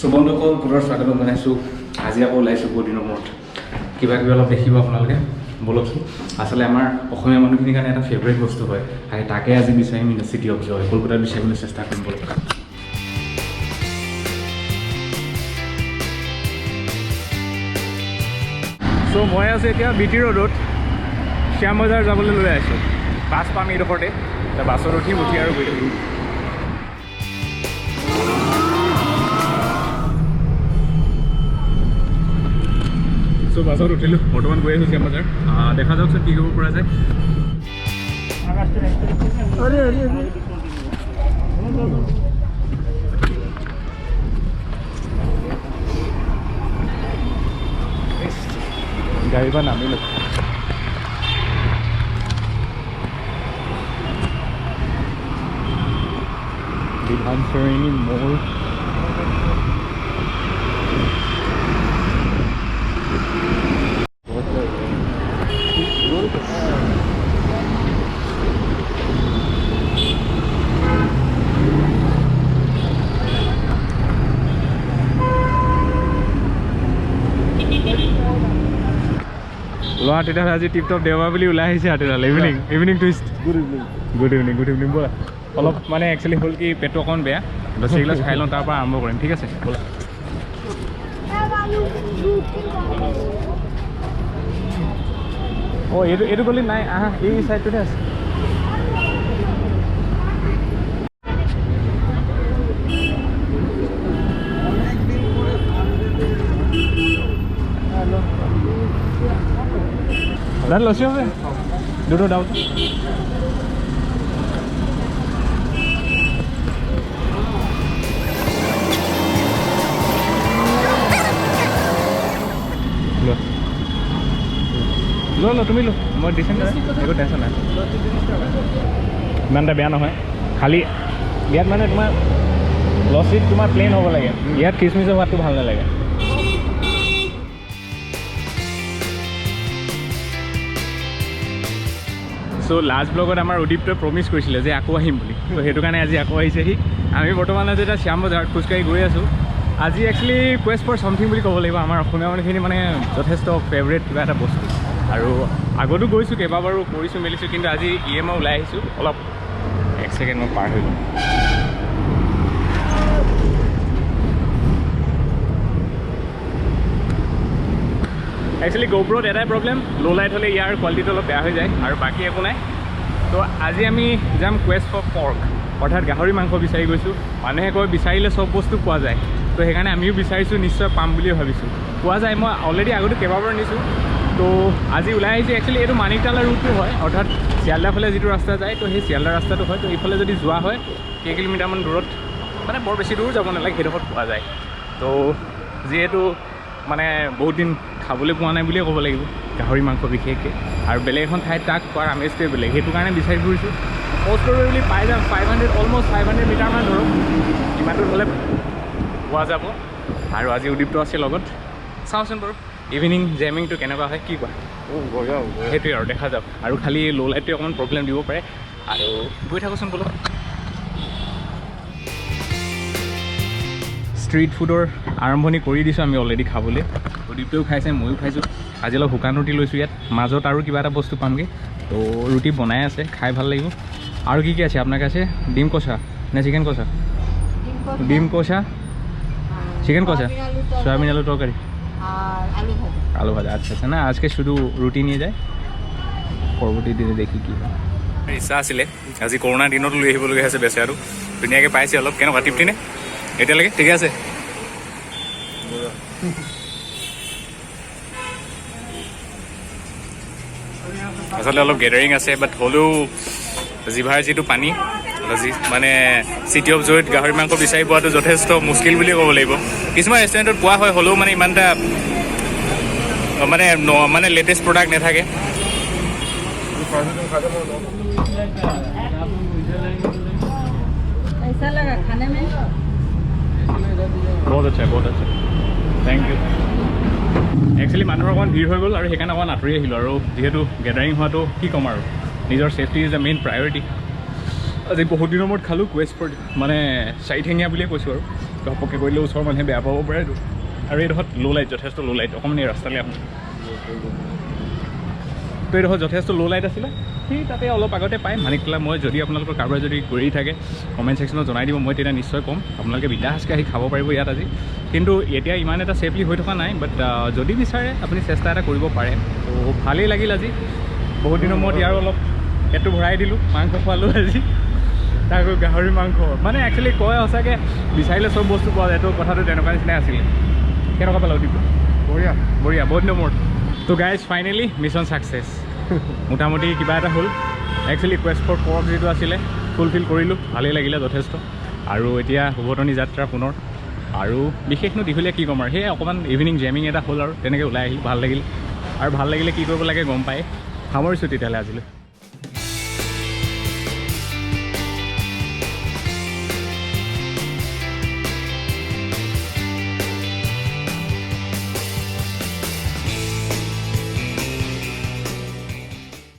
চ' বন্ধুসকল, পুনৰ স্বাগতম জনাইছোঁ। আজি আকৌ ওলাইছোঁ বহুত দিনৰ মূৰত, কিবা কিবি অলপ দেখিব আপোনালোকে। ব'লকচোন, আচলতে আমাৰ অসমীয়া মানুহখিনিৰ কাৰণে এটা ফেভৰেট বস্তু হয়, আৰু তাকে আজি বিচাৰিম ইন the city of জয়, কলকাতাত বিচাৰিবলৈ চেষ্টা কৰিম। ব'লক। চ' মই আছোঁ এতিয়া বি টি ৰোডত, শ্যাম বজাৰ যাবলৈ লৈ আহিছোঁ। বাছ পাম এইডোখৰতে, বাছত উঠিম, উঠি আৰু গৈ থাকিম। চ' বাছত উঠিলোঁ, বৰ্তমান গৈ আছোঁ শ্যাম বজাৰ। দেখা যাওকচোন কি কৰিব পৰা যায়। গাড়ীৰ পৰা নামিলোঁ। বিধান সৰণি মল। লোৱা তেতিয়াহ'লে আজি টিপ টপ দেওবাৰ বুলি ওলাই আহিছে আৰু তেতিয়াহ'লে evening twist. Good evening. Good evening, good evening. ব'লা, অলপ মানে একচুৱেলি হ'ল কি, পেটটো অকণ বেয়া, লচি এগিলাচ খাই লওঁ, তাৰ পৰা আৰম্ভ কৰিম। ঠিক আছে, ব'লা। অঁ, এইটো গলিত নাই, আহা এই চাইডটোতে আছে। দাদা লচি হবে দুটো দাও তো। লোৱা লোৱা লোৱা, তুমি লোৱা, মই দিছোঁ, একো টেনশ্যন নাই। ইমান এটা বেয়া নহয়, খালি ইয়াত মানে তোমাৰ লচিত তোমাৰ প্লেইন হ'ব লাগে, ইয়াত খিচমিচৰ সোৱাদটো ভাল নালাগে। চ' লাষ্ট ব্লগত আমাৰ উদীপ্তই প্ৰমিছ কৰিছিলে যে আকৌ আহিম বুলি, ত' সেইটো কাৰণে আজি আকৌ আহিছেহি। আমি বৰ্তমান আজি এতিয়া শ্যাম বজাৰত খোজকাঢ়ি গৈ আছোঁ। আজি একচুৱেলি কুৱেষ্ট ফৰ ছামথিং বুলি ক'ব লাগিব, আমাৰ অসমীয়া মানুহখিনি মানে যথেষ্ট ফেভৰেট কিবা এটা বস্তু। আৰু আগতো গৈছোঁ, কেইবাবাৰো কৰিছোঁ মেলিছোঁ, কিন্তু আজি ই এম আই ওলাই আহিছোঁ। অলপ এক ছেকেণ্ড মই পাৰ হৈ গ'ল। একচুৱেলি গ'প্ৰ'ত এটাই প্ৰব্লেম, ল' লাইট হ'লে ইয়াৰ কোৱালিটিটো অলপ বেয়া হৈ যায়, আৰু বাকী একো নাই। ত' আজি আমি যাম কুৱেষ্ট ফৰ পৰ্ক, অৰ্থাৎ গাহৰি মাংস বিচাৰি গৈছোঁ। মানুহে কয় বিচাৰিলে চব বস্তু পোৱা যায়, ত' সেইকাৰণে আমিও বিচাৰিছোঁ, নিশ্চয় পাম বুলিয়ে ভাবিছোঁ। পোৱা যায়, মই অলৰেডি আগতে কেইবাবাৰো নিছোঁ। ত' আজি ওলাই আহিছোঁ। একচুৱেলি এইটো মানিকতলা ৰুটটো হয়, অৰ্থাৎ শিয়ালদা ফালে যিটো ৰাস্তা যায়, ত' সেই শিয়ালদা ৰাস্তাটো হয়। ত' এইফালে যদি যোৱা হয় কেই কিলোমিটাৰমান দূৰত, মানে বৰ বেছি দূৰ যাব নালাগে, সেইডোখৰত পোৱা যায়। ত' যিহেতু মানে বহুত দিন খাবলৈ পোৱা নাই বুলিয়ে ক'ব লাগিব গাহৰি মাংস বিশেষকৈ, আৰু বেলেগ এখন ঠাইত তাক খোৱাৰ আমেজটোৱে বেলেগ, সেইটো কাৰণে বিচাৰি ফুৰিছোঁ। প'ষ্ট কৰিব বুলি পাই যাম, 500, অলমষ্ট 500 মিটাৰমান ধৰক, ইমান দূৰ হ'লে পোৱা যাব। আৰু আজি উদীপ্ত আছে লগত, চাওঁচোন বাৰু ইভিনিং জেমিংটো কেনেকুৱা হয়, কি কোৱা? সেইটোৱে আৰু দেখা যাওক। আৰু খালি ল' লাইটটোৱে অকণমান প্ৰব্লেম দিব পাৰে। আৰু গৈ থাকোঁচোন বোলো। ষ্ট্ৰীট ফুডৰ আৰম্ভণি কৰি দিছোঁ আমি অলৰেডি খাবলৈ। উদীপ্তও খাইছে, ময়ো খাইছোঁ। আজি অলপ শুকান ৰুটি লৈছোঁ, ইয়াত মাজত আৰু কিবা এটা বস্তু পামগৈ। তো ৰুটি বনাই আছে, খাই ভাল লাগিব। আৰু কি কি আছে আপোনাৰ কাছে? ডিম কষা নে চিকেন কষা? ডিম কষা, চিকেন কষা, সয়াবিন আলু তরকারি, আলু ভাজা। আচ্ছা আচ্ছা, না আজকে শুধু ৰুটি নিয়ে যায়, পৰৱৰ্তী দিনে দেখি কি হয়। ইচ্ছা আছিলে আজি কৰোণাৰ দিনত লৈ আহিবলগীয়া হৈছে বেচেৰাটো, ধুনীয়াকৈ পাইছে অলপ। কেনেকুৱা তৃপ্তি নে এতিয়ালৈকে? ঠিকে আছে। আচলতে অলপ গেডাৰিং আছে, বাট হ'লেও জিভাৰ যিটো পানী, যি মানে চিটি অফ জয়ত গাহৰি মাংস বিচাৰি পোৱাটো যথেষ্ট মুস্কিল বুলিয়ে ক'ব লাগিব। কিছুমান ৰেষ্টুৰেণ্টত পোৱা হয়, হ'লেও মানে ইমান এটা মানে মানে লেটেষ্ট প্ৰডাক্ট নাথাকে। कैसा लगा खाने में? বহুত আচ্ছা, বহুত আচ্ছা, thank U. Actually মানুহৰ অকণমান ভিৰ হৈ গ'ল আৰু সেইকাৰণে অকণমান আঁতৰি আহিলোঁ। আৰু যিহেতু গেডাৰিং হোৱাটো কি ক'ম আৰু, নিজৰ safety is the main priority. আজি বহুত দিনৰ মূৰত খালোঁ কুৱেষ্ট ফৰ মানে চাৰিঠেঙীয়া বুলিয়ে কৈছোঁ আৰু। ঘপককৈ কৰিলেও ওচৰৰ মানুহে বেয়া পাব পাৰেতো। আৰু এইডোখৰত ল' লাইট, যথেষ্ট ল' লাইট। অকণমান এই ৰাস্তালৈ আহোঁ। তো এইডোখৰত যথেষ্ট ল' লাইট আছিলে, সেই তাতে অলপ আগতে পাই মানিকতলা। মই যদি আপোনালোকৰ কাৰোবাৰ যদি কৰি থাকে কমেণ্ট ছেকশ্যনত জনাই দিব, মই তেতিয়া নিশ্চয় ক'ম। আপোনালোকে বিন্দাছকৈ আহি খাব পাৰিব ইয়াত আজি। কিন্তু এতিয়া ইমান এটা ছেফলি হৈ থকা নাই, বাট যদি বিচাৰে আপুনি চেষ্টা এটা কৰিব পাৰে। তো ভালেই লাগিল আজি, বহুত দিনৰ মূৰত ইয়াৰো অলপ পেটটো ভৰাই দিলোঁ, মাংস খোৱালোঁ আজি, তাকো গাহৰি মাংস। মানে একচুৱেলি কয় সঁচাকৈ বিচাৰিলে চব বস্তু পোৱা যায়, তো কথাটো তেনেকুৱা নিচিনাই আছিলে। কেনেকুৱা পালে অতিটো? বঢ়িয়া বঢ়িয়া, বহুত দিনৰ মূৰত। তো গাইজ ফাইনেলি মিছন ছাকচেছ, মোটামুটি কিবা এটা হ'ল। একচুৱেলি কুৱেষ্ট ফৰ পৰ্ক যিটো আছিলে ফুলফিল কৰিলোঁ, ভালেই লাগিলে যথেষ্ট। আৰু এতিয়া উভতনি যাত্ৰা পুনৰ, আৰু বিশেষনো দীঘলীয়া কি ক'ম আৰু, সেয়াই অকণমান ইভিনিং জেমিং এটা হ'ল আৰু তেনেকৈ ওলাই আহিলোঁ, ভাল লাগিল। আৰু ভাল লাগিলে কি কৰিব লাগে গম পাই। সামৰিছোঁ তেতিয়াহ'লে আজিলৈ।